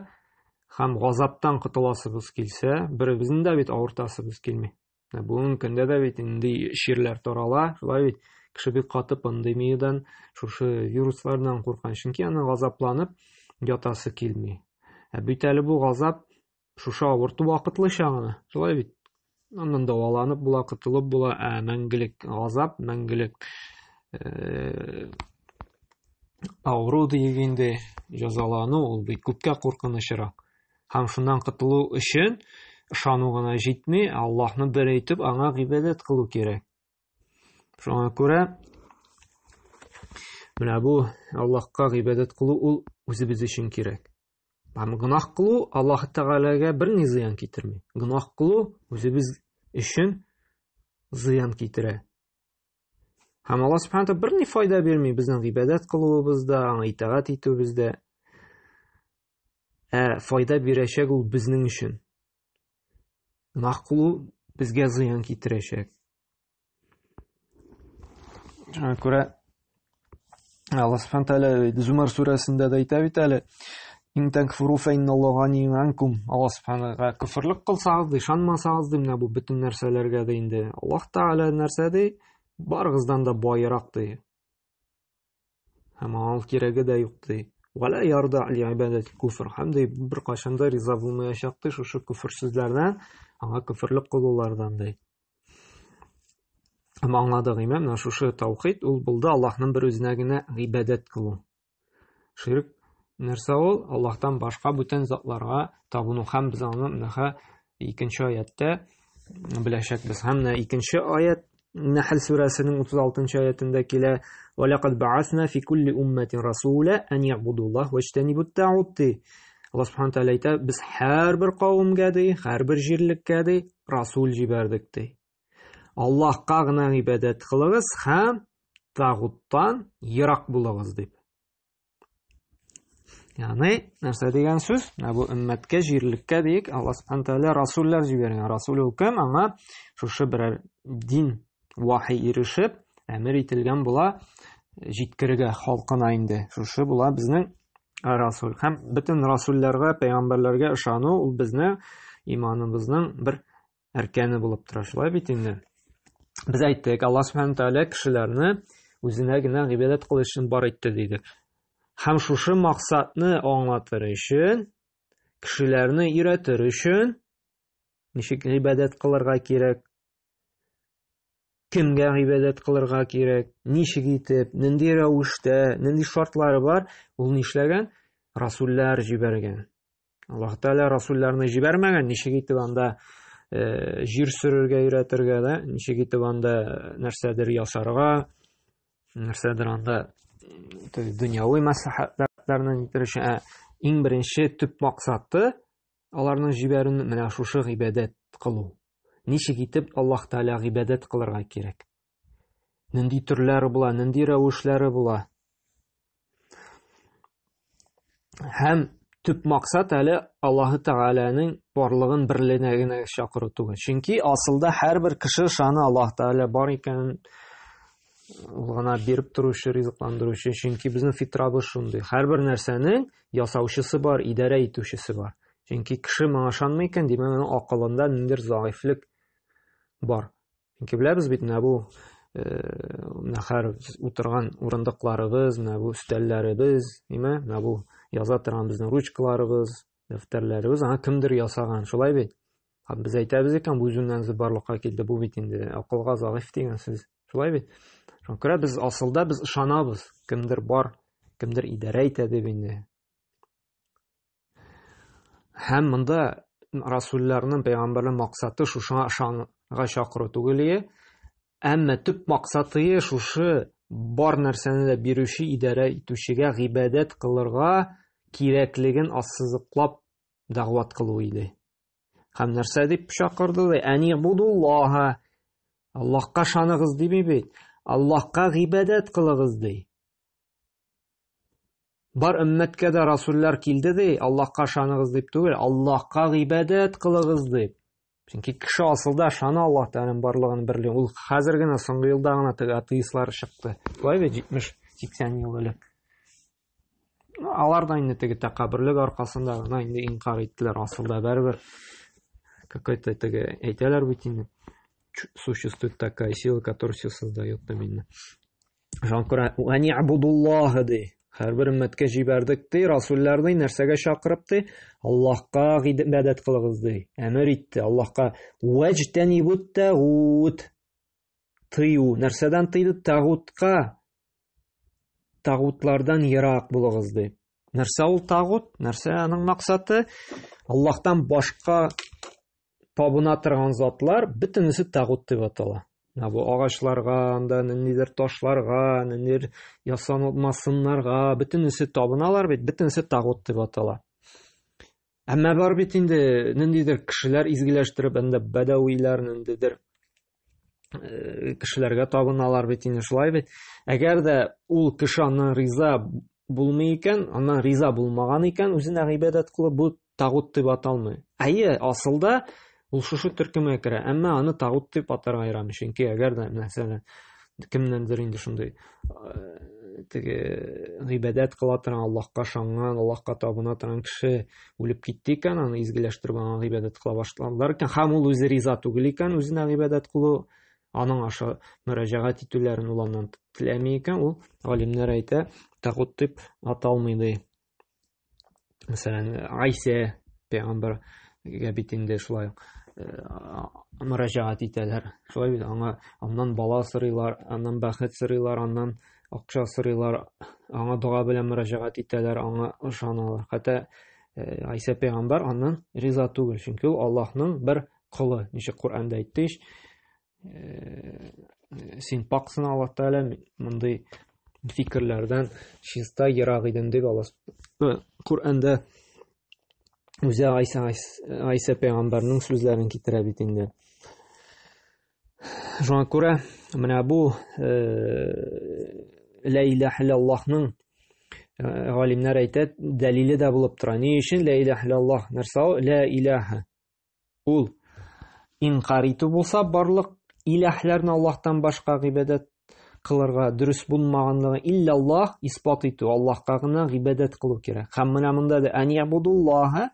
һәм газаптан котыласыбыз килсә, беребезнең дә бит авыртасыбыз килми. Бүгенге көндә дә бит инде чирләр тарала, шулай бит кеше бик каты пандемиядән, шушы вируслардан куркан, чөнки аны газапланып ятасы килми. Ә бит әле бу газап шушы авырту вакытлыча гына, шулай бит. Аннан дәваланып була, котылып була, ә мәңгелек газап, мәңгелек э, авыру диек инде, җәзалану ул бик күпкә куркынычрак. Һәм шуннан котылу өчен ышану гына җитми, Аллаһны бер әйтеп, аңа гыйбадәт кылу кирәк. Шуңа күрә менә бу Аллаһка гыйбадәт кылу ул үзебез өчен кирәк. Һәм гөнаһ кылу Аллаһ Тәгаләгә берни зыян китерми. Гөнаһ кылу үзебез өчен зыян китерә. Һәм Аллаһ Субхану тәгалә берни файда бирми безнең гыйбадәт кылуыбызда, аңа итагать итүебездә. Ә файда бирәчәк ул безнең өчен. Гөнаһ кылу безгә зыян китерәчәк. Шуңа күрә Аллаһ Субхану тәгалә Зумар сүрәсендә дә әйтә бит әле, Ин такфуру фа инналлаһа ганиюн анкум. Аллаһ Субханага күферлек кылсагыз, ди, ышанмасагыз, ди, менә бу бөтен нәрсәләргә дә инде. Аллаһ Тәгалә нәрсә ди? Барыгыздан да байрак ди. Һәм аңа кирәге дә юк ди. Вала ярда ли ибадати куфр. Һәм ди беркайчан да риза булмаячак ди шушы күферсезләрдән, аңа күферлек кылулардан ди. Һәм аңладык, имә, менә шушы таухид ул булды Аллаһның бер үзенә генә гыйбадәт кылу. Ширк нәрсә ул? Аллаһтан башка бүтән затларга табыну. Һәм без аны менә икенче аятта беләчәкбез. Һәм менә икенче аят Нәхл сүрәсенең 36 аятында килә: "Ва лакад баасна фи кулли умматин расула ан ягбудуллаһ ваҗтанибут тагут" ди. Аллаһ субхана тәгалә әйтә, без һәрбер кавемгә ди, һәрбер җирлеккә ди, расул җибәрдек ди. Аллаһка гына гыйбадәт кылыгыз һәм тагуттан ерак булыгыз дип. Ягъни, нәрсә дигән сүз? Менә бу өммәткә, җирлеккә диек, Аллаһ субхана тәгалә расуллар җибәргән. Расул ул кем? Аңа шушы берәр дин вахи ирешеп, әмер ителгән була җиткерергә халкына инде. Шушы була безнең расул. Һәм бөтен расулларга, пәйгамбәрләргә ышану ул безнең иманыбызның бер әркәне булып тора. Шулай бит инде. Без әйттек, Аллаһ Субхану тәгалә кешеләрне үзенә генә гыйбадәт кылу өчен бар итте дидек. Һәм шушы максатны аңлатыр өчен, кешеләрне өйрәтер өчен ничек гыйбадәт кылырга кирәк? Кемгә гыйбадәт кылырга кирәк, ничек итеп, нинди рәвештә, нинди шартлары бар, ул нишләгән? Расуллар җибәргән. Аллаһ Тәгалә расулларны җибәрмәгән, ничек итеп анда э, җир сөрергә өйрәтергә дә, ничек итеп анда нәрсәдер ясарга, нәрсәдер анда дөньяви мәслихәтләрне нитер өчен, ә иң беренче төп максаты аларның җибәрүне менә шушы гыйбадәт кылу. Ничек итеп Аллаһ Тәгалә гыйбадәт кылырга кирәк? Нинди төрләре була, нинди рәвешләре була? Һәм төп максат әле Аллаһы Тәгаләнең барлыгын берлегенә генә чакыру түгел. Чөнки асылда һәрбер кеше ышана Аллаһ Тәгалә бар икәнен, ул гына биреп торучы, ризыкландыручы. Чөнки безнең фитрабыз шундый. Һәрбер нәрсәнең ясаучысы бар, идарә итүчесе бар. Чөнки кеше моңа ышанмый икән, димәк, аның акылында ниндидер зәгыйфьлек бар. Чөнки беләбез бит, менә бу э, менә һәр утырган урындыкларыбыз, менә бу өстәлләребез, ниме, менә бу яза торган безнең ручкаларыбыз, дәфтәрләребез, аны кемдер ясаган, шулай бит? Һәм без әйтәбез икән, бу үзеннән үзе барлыкка килде, бу бит инде акылга зәгыйфь дигән сүз. Шулай бит? Шуңа күрә без асылда без ышанабыз, кемдер бар, кемдер идарә итә дип инде. Һәм монда расулларның, пәйгамбәрнең максаты шушыңа ышанырга чакыру түгел ие, әмма төп максаты шушы бар нәрсәне дә бирүче, идарә итүчегә гыйбадәт кылырга кирәклеген ассызыклап дәгъват кылу иде. Һәм нәрсә дип чакырды? Әни будуллаһа. Аллаһка ышаныгыз дими бит. Аллаһка гыйбадәт кылыгыз ди. Бар өммәткә дә расуллар килде ди, Аллаһка ышаныгыз дип түгел, Аллаһка гыйбадәт кылыгыз дип. Чөнки кеше асылда ышана Аллаһ Тәгаләнең барлыгын берлеген. Ул хәзер генә соңгы елда гына теге атеистлар чыкты. Шулай бит 70-80 ел элек. Алар да инде теге тәкәбберлек аркасында гына инде инкар иттеләр. Асылда барыбер какой-то теге әйтәләр бит инде существует такая сила, которая все создает там инде. Шуңа күрә вәни'будуллаһ ди. Һәрбер өммәткә җибәрдек ди, расулларны нәрсәгә чакырып ди? Аллаһка гыйбадәт кылыгыз ди. Әмер итте Аллаһка вәҗтәнибут тагут. Тыю. Нәрсәдән тыйды? Тагутка. Тагутлардан ерак булыгыз ди. Нәрсә ул тагут? Нәрсә аның максаты? Аллаһтан башка табына торган затлар бөтенесе тагут дип атала. Менә бу агачларга, анда ниндидер ташларга, ниндидер ясалма сыннарга бөтенесе табыналар бит, бөтенесе тагут дип атала. Әмма бар бит инде ниндидер кешеләр изгеләштереп, анда бәдәвиләр, ниндидер э, кешеләргә табыналар бит инде шулай бит. Әгәр дә ул кеше аннан риза булмый икән, аннан риза булмаган икән, үзенә гыйбадәт кылып, бу тагут дип аталмый. Әйе, асылда ул шушы төркемгә керә, әмма аны тагут дип атарга ярамый, чөнки әгәр дә мәсәлән кемнәндер инде шундый э, теге гыйбадәт кыла торган, Аллаһка ышанган, Аллаһка табына торган кеше үлеп китте икән, аны изгеләштереп аңа гыйбадәт кыла башладылар икән, һәм ул үзе риза түгел икән, үзенә гыйбадәт кылу, аның аша мөрәҗәгать итүләрен ул аннан теләми икән, ул галимнәр әйтә, тагут дип аталмый ди. Мәсәлән, Айсә пәйгамбәргә бит инде шулай ук э, мөрәҗәгать итәләр. Шулай бит аңа аннан бала сорыйлар, аннан бәхет сорыйлар, аннан акча сорыйлар, аңа дога белән мөрәҗәгать итәләр, аңа ышаналар. Хәтта э, Айсә пәйгамбәр аннан риза түгел, чөнки ул Аллаһның бер колы, ничек Коръәндә әйтте ич, э, син паксың Аллаһ Тәгалә, мондый фикерләрдән чиста ерак идем дип Аллаһ э, Коръәндә үзе Айса Айса пәйгамбәрнең сүзләрен китерә бит инде. Шуңа күрә менә бу э, ла илаһ иллаллаһның галимнәр әйтә, дәлиле дә булып тора. Ни өчен ла илаһ иллаллаһ нәрсә ул? Ла илаһ Ул инкар итү булса, барлык иләһләрне Аллаһтан башка гыйбадәт кылырга дөрес булмаганлыгы илляллаһ исбат итү, Аллаһка гына гыйбадәт кылу кирәк. Һәм менә монда да ан ябудуллаһ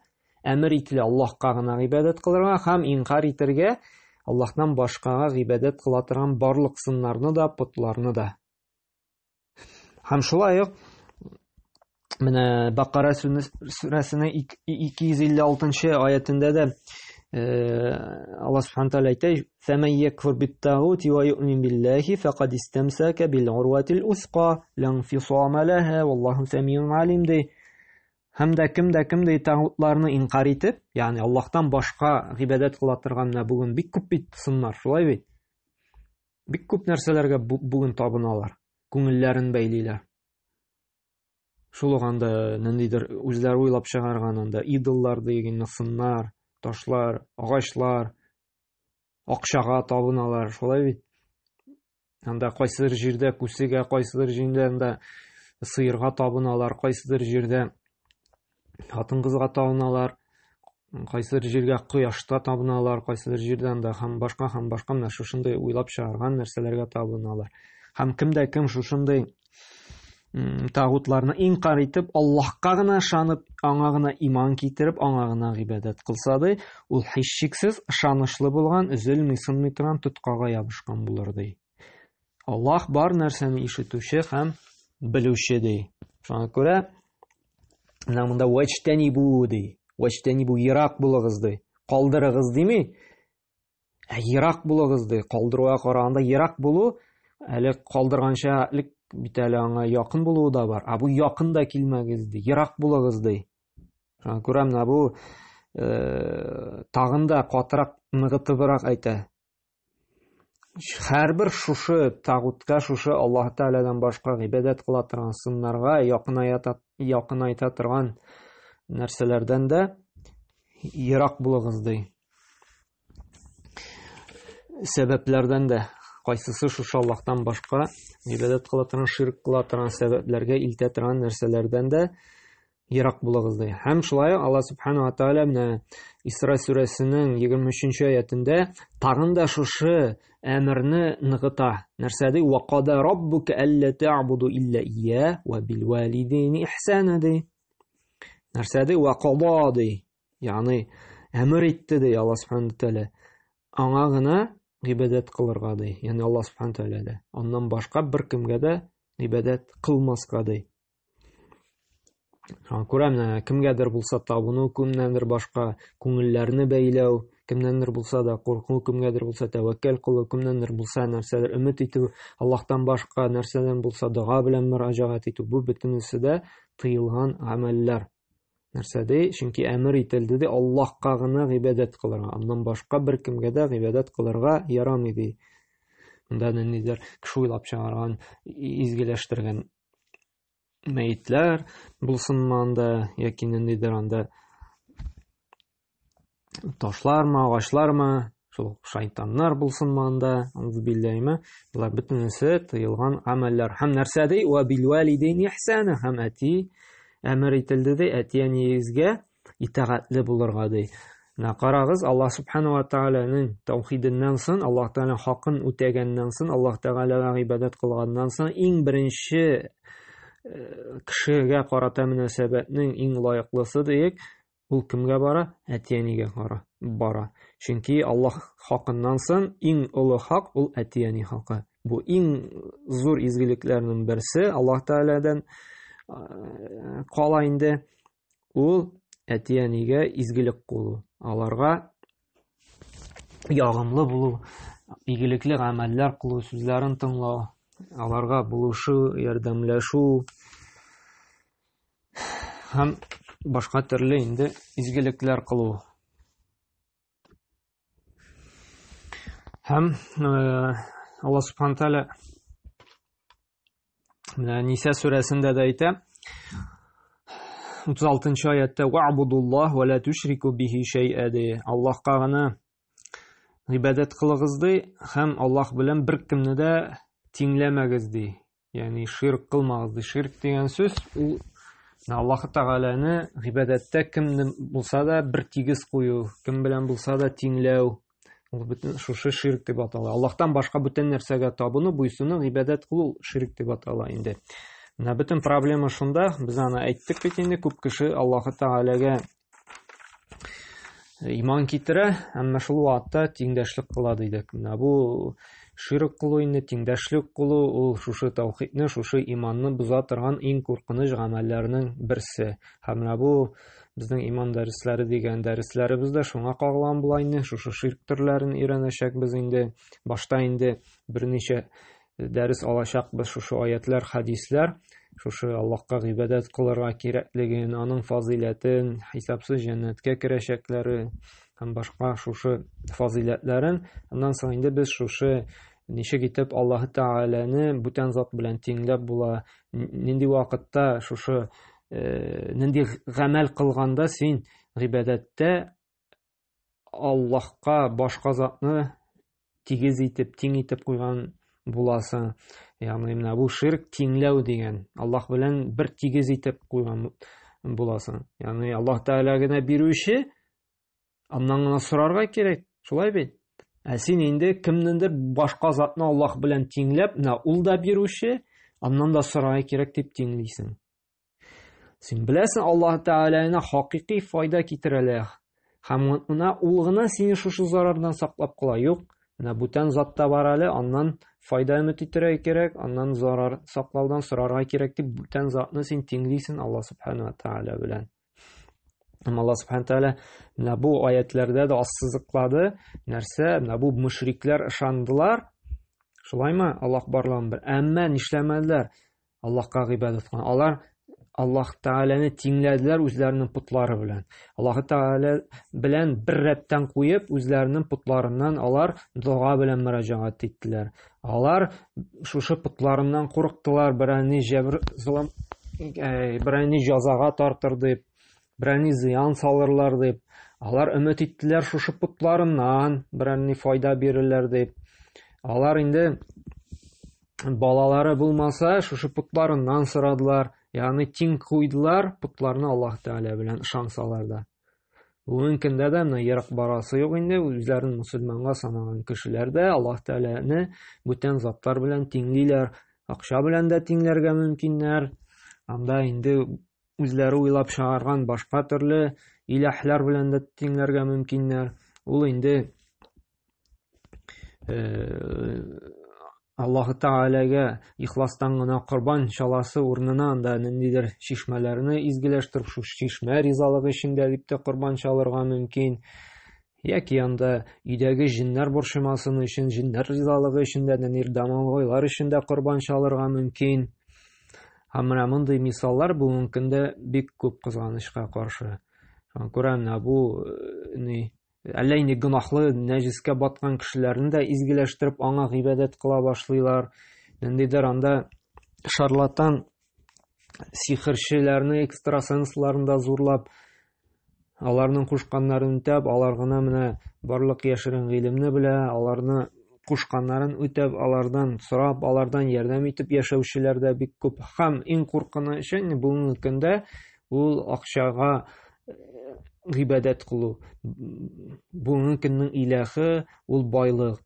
әмер ителә Аллаһка гына гыйбадәт кылырга һәм инкар итәргә Аллаһтан башкага гыйбадәт кыла торган барлык сыннарны да, потларны да. Һәм шулай ук менә Бакара сүрәсенең 256 аятендә дә Аллаһ субхана тәгалә әйтә: "Фәмән якфур бит-тагути ва юъмин биллаһи факад истамсака бил урватил усқа ла инфисама лаха валлаһу самиун алим" ди. Һәм дә кем дә кем ди тагутларны инкар итеп, ягъни Аллаһтан башка гыйбадәт кыла торган менә бүген бик күп бит сыннар, шулай бит? Бик күп нәрсәләргә бүген табыналар, күңелләрен бәйлиләр. Шул ук анда ниндидер үзләре уйлап чыгарган анда идоллар дигән сыннар, ташлар, агачлар, акчага табыналар, шулай бит? Анда кайсыдыр җирдә күсегә, кайсыдыр җирдә анда сыерга табыналар, кайсыдыр җирдә хатын-кызга табыналар, кайсыдыр җиргә кояшта табыналар, кайсыдыр җирдә анда һәм башка һәм башка менә шушындый уйлап чыгарган нәрсәләргә табыналар. Һәм кем дә кем шушындый тагутларны инкар итеп, Аллаһка гына ышанып, аңа гына иман китереп, аңа гына гыйбадәт кылса ди, ул һичшиксез ышанычлы булган, өзелми, сынмый торган тоткага ябышкан булыр ди. Аллаһ бар нәрсәне ишетүче һәм белүче ди. Шуңа күрә менә монда вәчтәнибу ди. Вәчтәнибу ерак булыгыз ди. Калдырыгыз дими. Ә ерак булыгыз ди. Калдыруга караганда ерак булу әле калдырганча элек бит әле аңа якын булуы да бар. Ә бу якын да килмәгез ди. Ерак булыгыз ди. Шуңа күрә менә бу тагын да катырак ныгытыбрак әйтә. Һәрбер шушы тагутка, шушы Аллаһ Тәгаләдән башка гыйбадәт кыла торган сыннарга якынайта, якынайта торган нәрсәләрдән дә ерак булыгыз ди. Сәбәпләрдән дә кайсысы шушы Аллаһтан башка гыйбадәт кыла торган, ширк кыла торган сәбәпләргә илтә торган нәрсәләрдән дә ерак булыгыз ди. Һәм шулай Алла субхана ва тааля менә Исра сүрәсенең 23 аятендә тагын да шушы әмерне ныгыта. Нәрсә ди? Ва када раббука алла та'буду илля ия ва бил валидейни ихсана ди. Нәрсә ди? Ва када ди. Ягъни әмер итте ди Алла субхана тааля. Аңа гына гыйбадәт кылырга ди. Ягъни Алла субхана тааля. Аннан башка бер кемгә дә гыйбадәт кылмаска ди. Шуңа күрә менә кемгәдер булса табыну, кемнәндер башка күңелләрне бәйләү, кемнәндер булса да курку, кемгәдер булса тәвәккәл кылу, кемнәндер булса нәрсәдер өмет итү, Аллаһтан башка нәрсәдән булса дога белән мөрәҗәгать итү, бу бөтенесе дә тыелган гамәлләр. Нәрсә ди? Чөнки әмер ителде ди, Аллаһка гына гыйбадәт кылырга, аннан башка беркемгә дә гыйбадәт кылырга ярамый ди. Монда ниндидер кеше уйлап чыгарган, изгеләштергән мәетләр булсынмы анда, яки ниндидер анда ташлармы, агачлармы, шул шайтаннар булсынмы анда, аузубилләһиме, болар бөтенесе тыелган гамәлләр. Һәм нәрсә ди? Ва бил валидейни ихсана, һәм әти әмер ителде ди, әти-әниегезгә итагатьле булырга ди. Менә карагыз, Аллаһ субхана ва тааляның таухиденнән соң, Аллаһ Тааляның хакын үтәгәннән соң, Аллаһ Тааляга гыйбадәт кылганнан соң иң беренче кешегә карата мөнәсәбәтнең иң лаеклысы диек, ул кемгә бара? Әти-әнигә бара. Бара. Чөнки Аллаһ хакыннан соң иң олы хак ул әти-әни хакы. Бу иң зур изгелекләрнең берсе Аллаһ Тәгаләдән кала инде. Ул әти-әнигә изгелек кылу, аларга ягымлы булу, игелекле гамәлләр кылу, сүзләрен тыңлау, аларга булышу, ярдәмләшү һәм башка төрле инде изгелекләр кылу. Һәм Алла Субхану Тааля менә Ниса сүрәсендә дә әйтә, 36 аятта ва'будуллаһ ва ла тушрику бихи шәй'a ди. Аллаһка гына гыйбадәт кылыгыз ди һәм Аллаһ белән беркемне дә тиңләмәгез ди. Ягъни ширк кылмагыз ди. Ширк дигән сүз ул Аллаһ Тәгаләне гыйбадәттә кемне булса да бер тигез кую, кем белән булса да тиңләү. Ул бөтен шушы ширк дип атала. Аллаһтан башка бүтән нәрсәгә табыну, буйсыну, гыйбадәт кылу ширк дип атала инде. Менә бөтен проблема шунда, без аны әйттек бит инде, күп кеше Аллаһ Тәгаләгә иман китерә, әмма шул вакытта тиңдәшлек кыла дидек. Менә бу ширк кылу инде, тиңдәшлек кылу, ул шушы таухидны, шушы иманны боза торган иң куркыныч гамәлләрнең берсе. Һәм менә бу Безнең иман дәресләре дигән дәресләребез дә шуңа кагылган була инде. Шушы ширк төрләрен өйрәнәчәкбез инде. Башта инде берничә дәрес алачакбыз шушы аятлар, хәдисләр, шушы Аллаһка гыйбадәт кылырга кирәклеген, аның фазыйләтен, хисапсыз җәннәткә керәчәкләре һәм башка шушы фазыйләтләрен. Аннан соң инде без шушы ничек итеп Аллаһ Тәгаләне бүтән зат белән тиңләп була, нинди вакытта шушы э, нинди гамәл кылганда син гыйбадәттә Аллаһка башка затны тигез итеп, тиң итеп куйган буласың. Ягъни менә бу ширк тиңләү дигән. Аллаһ белән бер тигез итеп куйган буласың. Ягъни Аллаһ Тәгалә генә бирүче, аннан гына сорарга кирәк. Шулай бит? Ә син инде кемнеңдер башка затны Аллаһ белән тиңләп, менә ул да бирүче, аннан да сорарга кирәк дип тиңлисең. Син беләсең, Аллаһ Тәгаләне хакыйкый файда китерәләр. Һәм менә ул гына сине шушы зарардан саклап кала. Юк, менә бүтән зат та бар әле, аннан файда өмет итәргә кирәк, аннан зарар саклаудан сорарга кирәк дип бүтән затны син тиңлисең Аллаһ Субхану ва Тәгалә белән. Һәм Аллаһ Субхану Тәгалә менә бу аятләрдә дә ассызыклады, нәрсә? Менә бу мөшрикләр ышандылар. Шулаймы? Аллаһ барлыгын бер. Әмма нишләмәделәр? Аллаһка гыйбадәт кылган. Алар Аллаһ Тәгаләне тиңләделәр үзләренең потлары белән. Аллаһ Тәгалә белән бер рәттән куеп, үзләренең потларыннан алар дога белән мөрәҗәгать иттеләр. Алар шушы потларыннан курыктылар, берәр җәбер золым, э, берәр җазага тартыр дип, берәр зыян салырлар дип. Алар өмет иттеләр шушы потларыннан берәр файда бирерләр дип. Алар инде балалары булмаса, шушы потларыннан сорадылар, ягъни тиң куйдылар потларны Аллаһ Тәгалә белән ышансалар да. Бүгенге көндә дә менә ерак барасы юк инде, үзләрен мөселманга санаган кешеләр дә Аллаһ Тәгаләне бүтән затлар белән тиңлиләр, акча белән дә тиңләргә мөмкиннәр. Анда инде үзләре уйлап чыгарган башка төрле иләһләр белән дә тиңләргә мөмкиннәр. Ул инде Аллаһы Тәгаләгә ихластан гына корбан чаласы урынына анда ниндидер чишмәләрне изгеләштереп, шул чишмә ризалыгы эчендә дип тә корбан чалырга мөмкин. Яки анда өйдәге җеннәр борчымасын өчен, җеннәр ризалыгы эчендә ниндидер домовойлар өчен дә корбан чалырга мөмкин. Һәм менә мондый мисаллар бүгенге көндә бик күп кызганычка каршы. Шуңа күрә менә бу ни Әллә инде гөнаһлы нәҗескә баткан кешеләрне дә изгеләштереп аңа гыйбадәт кыла башлыйлар. Ниндидер анда шарлатан сихерчеләрне, экстрасенсларны да зурлап, аларның кушканнарын үтәп, алар гына менә барлык яшерен гыйлемне белә, аларны кушканнарын үтәп, алардан сорап, алардан ярдәм итеп яшәүчеләр дә бик күп. Һәм иң куркынычы бүгенге көндә ул акчага гыйбадәт кылу. Бүгенге көннең иләхе ул байлык.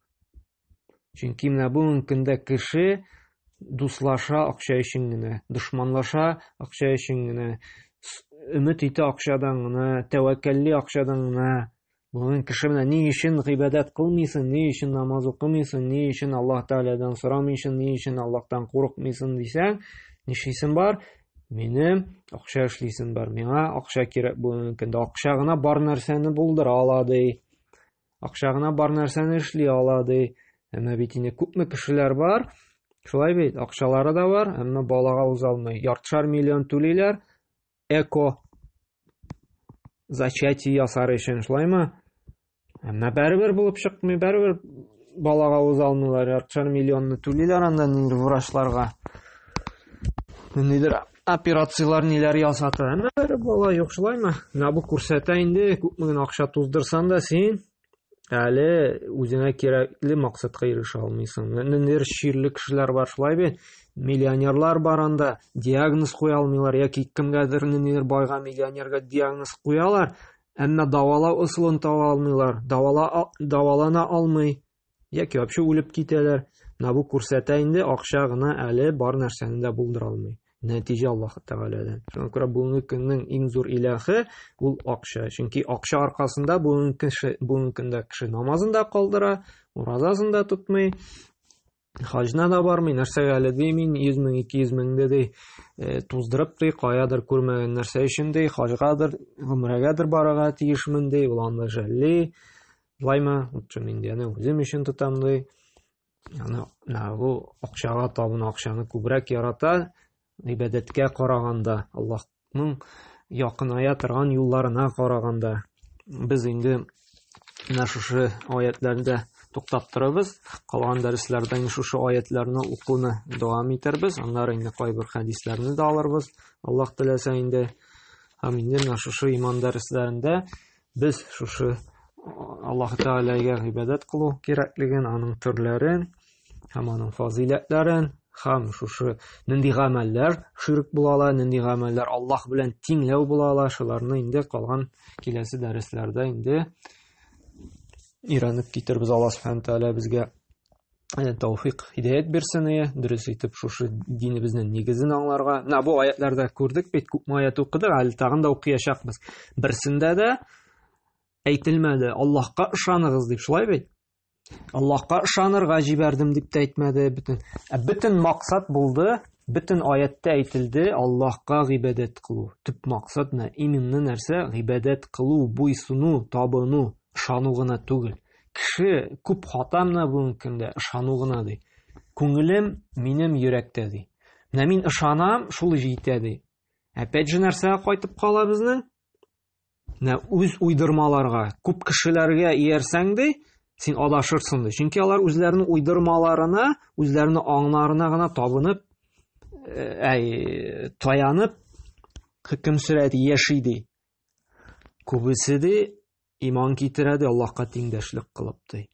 Чөнки менә бүгенге көндә кеше дуслаша акча өчен генә, дошманлаша акча өчен генә, өмет итә акчадан гына, тәвәккәлли акчадан гына. Бүген кеше менә ни өчен гыйбадәт кылмыйсың, ни өчен намаз укымыйсың, ни өчен Аллаһ Тәгаләдән сорамыйсың, ни өчен Аллаһтан курыкмыйсың дисәң, нишлисең бар? Минем акча эшлисем бар, миңа акча кирәк бүгенге көндә. Акча гына бар нәрсәне булдыра ала ди. Акча гына бар нәрсәне эшли ала ди. Әмма бит инде күпме кешеләр бар, шулай бит, акчалары да бар, әмма балага уза алмый. Яртышар миллион түлиләр, эко зачатие ясар өчен, шулаймы? Әмма бәрібір булып чыкмый, бәрібір балага уза алмыйлар, яртышар миллионны түлиләр анда ниндидер врачларга. Ниндидер операцияләр ниләр ясата. Әмма бәрібір бала юк, шулаймы? Менә бу күрсәтә инде, күпме генә акча туздырсаң да син әле үзеңә кирәкле максатка ирешә алмыйсың. Ниндидер чирле кешеләр бар, шулай бит? Миллионерлар бар анда, диагноз куя алмыйлар яки кемгәдер ниндидер байга миллионерга диагноз куялар, әмма дәвалау ысулын таба алмыйлар, дәвала дәвалана алмый яки вообще үлеп китәләр. Менә бу күрсәтә инде, акча гына әле бар нәрсәне дә булдыра алмый. Нәтиҗә Аллаһ Тәгаләдән. Шуңа күрә бүгенге көннең иң зур иләһе ул акча. Чөнки акча аркасында бүгенге кеше, бүгенге көндә кеше намазын да калдыра, уразасын да тотмый. Хаҗына да бармый, нәрсәгә әле ди мин 100 мең, 200 меңне ди, туздырып ди, каядыр күрмәгән нәрсә өчен ди, хаҗгадыр, гомрәгәдер барырга тиешмен ди, ул аны жәлли. Шулаймы? Лучше мин ди, аны үзем өчен тотам ди. Аны бу акчага табына, акчаны күбрәк ярата, гыйбадәткә караганда, Аллаһның якыная торган юлларына караганда. Без инде менә шушы аятләрдә туктап торабыз. Калган дәресләрдә инде шушы аятларны укуны дәвам итәрбез. Аннары инде кайбер хәдисләрне дә алырбыз. Аллаһ теләсә инде. Һәм инде менә шушы иман дәресләрендә без шушы Аллаһ Тәгаләгә гыйбадәт кылу кирәклеген, аның төрләрен һәм аның фазыйләтләрен һәм шушы нинди гамәлләр ширк була ала, нинди гамәлләр Аллаһ белән тиңләү була ала, шуларны инде калган киләсе дәресләрдә инде өйрәнеп китербез. Аллаһ Субхану Тәгалә безгә тәүфик, һидәят бирсен, дөрес итеп шушы динебезнең нигезен аңларга. Менә бу аятларда күрдек бит, күпме аят укыдык, әле тагын да укыячакбыз. Берсендә дә әйтелмәде, Аллаһка ышаныгыз дип, шулай бит? Аллаһка ышанырга җибәрдем дип тә әйтмәде бөтен. Ә бөтен максат булды, бөтен аяттә әйтелде Аллаһка гыйбадәт кылу. Төп максат менә именно нәрсә? Гыйбадәт кылу, буйсыну, табыну, ышану гына түгел. Кеше күп хата менә бүгенге көндә ышану гына ди. Күңелем минем йөрәктә ди. Менә мин ышанам, шул җитә ди. Опять же нәрсәгә кайтып кала безнең? Менә үз уйдырмаларга, күп кешеләргә иярсәң ди, син адашырсың ди. Чөнки алар үзләренең уйдырмаларына, үзләренең аңнарына гына табынып, әй, таянып хөкем сөрә ди, яши ди. Күбесе ди иман китерә ди, Аллаһка тиңдәшлек кылып ди.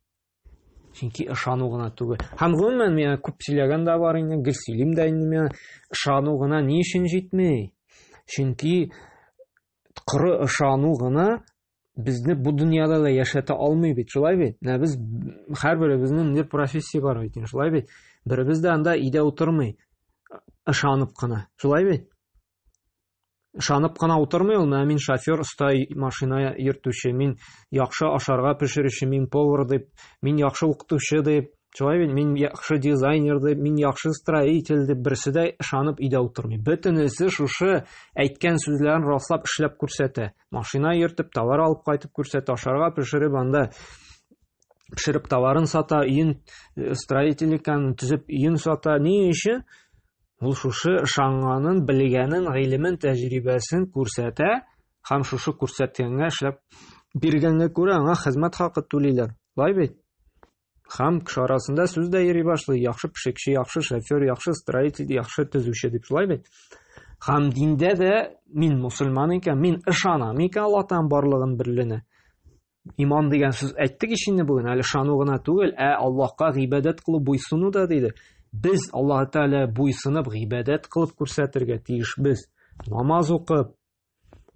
Чөнки ышану гына түгел. Һәм гомумән миңа күп сөйләгән дә бар инде, гел сөйлим дә инде миңа ышану гына ни өчен җитми? Чөнки коры ышану гына безне бу дөньяда да яшәтә алмый бит, шулай бит? Менә без һәрберебезнең бер профессия бар бит, шулай бит? Беребез дә анда өйдә утырмый, ышанып кына, шулай бит? Ышанып кына утырмый ул, менә мин шофер, оста машина йөртүче, мин яхшы ашарга пешерүче, мин повар дип, мин яхшы укытучы дип, шулай бит, мин яхшы дизайнер дип, мин яхшы строитель дип, берсе дә ышанып өйдә утырмый. Бөтенесе шушы әйткән сүзләрен раслап эшләп күрсәтә. Машина йөртеп, товар алып кайтып күрсәтә, ашарга пешереп анда пешереп товарын сата, өен строитель икән, төзеп өен сата. Ни өчен? Ул шушы ышанганын, белгәнен, гыйлемен, тәҗрибәсен күрсәтә һәм шушы күрсәткәнгә эшләп биргәнгә күрә аңа хезмәт хакы түлиләр. Шулай бит? Һәм кеше арасында сүз дә йөри башлый. Яхшы пешекче, яхшы шофер, яхшы строитель, яхшы төзүче дип, шулай бит? Һәм диндә дә мин мусульман икән, мин ышанам икән Аллаһтан барлыгын берлегенә. Иман дигән сүз әйттек ич инде бүген, әле ышану гына түгел, ә Аллаһка гыйбадәт кылып буйсыну да диде. Без Аллаһ Тәгалә буйсынып гыйбадәт кылып күрсәтергә тиешбез. Намаз укып,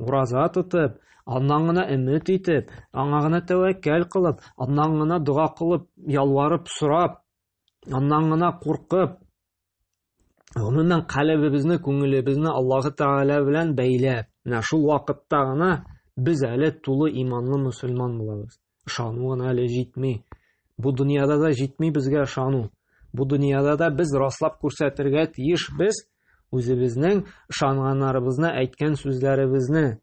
ураза тотып, аннан гына өмет итеп, аңа гына тәвәккәл кылып, аннан гына дога кылып, ялварып, сорап, аннан гына куркып, гомумән калебебезне, күңелебезне Аллаһы Тәгалә белән бәйләп, менә шул вакытта гына без әле тулы иманлы мөселман булабыз. Ышану гына әле җитми. Бу дөньяда да җитми безгә ышану. Бу дөньяда да без раслап күрсәтергә тиеш без үзебезнең ышанганнарыбызны, әйткән сүзләребезне.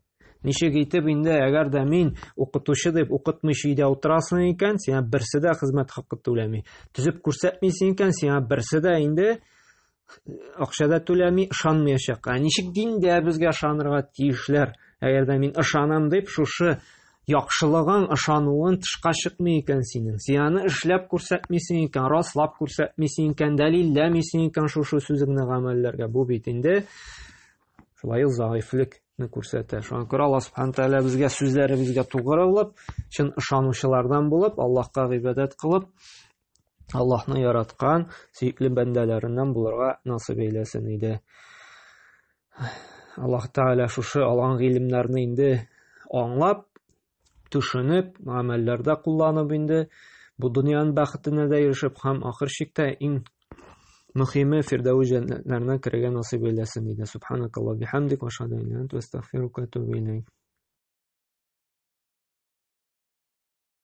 Ничек итеп инде, әгәр дә мин укытучы дип укытмыйча өйдә утырасың икән, сиңа берсе дә хезмәт хакы түләми. Төзеп күрсәтмисең икән, сиңа берсе дә инде акча да түләми, ышанмаячак. Ә ничек диндә безгә ышанырга тиешләр? Әгәр дә мин ышанам дип, шушы яхшылыгың, ышануын тышка чыкмый икән синең. Син аны эшләп күрсәтмисең икән, раслап күрсәтмисең икән, дәлилләмисең икән шушы сүзеңне гамәлләргә. Бу бит инде шулай ук зәгыйфьлекне күрсәтә. Шуңа күрә Аллаһ Субхану тәгалә безгә сүзләребезгә тугры булып, чын ышанучылардан булып, Аллаһка гыйбадәт кылып, Аллаһны яраткан сөекле бәндәләреннән булырга насыйп әйләсен иде. Аллаһ Тәгалә шушы алган гыйлемнәрне инде аңлап, төшенеп, гамәлләрдә кулланып инде бу дөньяның бәхетенә дә ирешеп һәм ахыр чиктә иң мөхиме Фирдәүс җәннәтләренә керергә насыйп әйләсен иде. Субханакаллаһ бихамдик ва ашһаду ан ла иляха илля анта астагфирука ва атубу илейк.